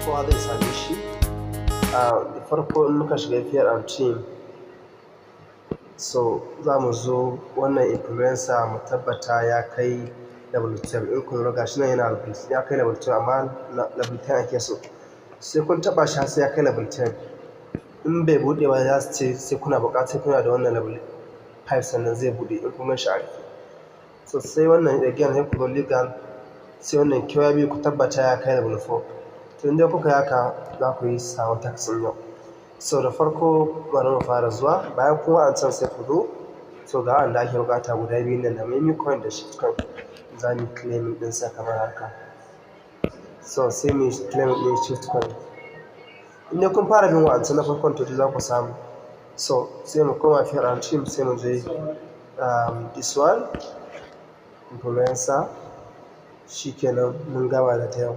Kowa zai same shi. Da farko in muka shiga Pair and Team, so za mu zo wannan influencer, mu tabbata ya kai level 12. In kun lura, gashi nan yana level, ya kai level 12, amma level 10 ake so. Sai kun taɓa shi har sai ya kai level 10. In bai buɗe ba, za su ce sai kuna buƙatar kuna da wannan level 5 sannan zai buɗe in kun gan shi a rufe. So sai wannan again, sai ku zo legal, sai wannan KYB, ku tabbata ya kai level 4. To, in dai kuka yi haka, za ku yi samu task ɗin yau. So da farko bari mu fara zuwa bayan kuma an can, sai ku zo. So ga wanda ake buƙata guda biyu nan, da Meme coin da Shift coin. Za mu yi claiming ɗinsa kamar haka. So sai mu yi claiming ɗin Shift coin. In dai kun fara bin wa'ancan na farkon, to za ku samu. So sai mu koma Pair and Team, sai mu je this one, influencer. Shikenan, mun gama da ta yau.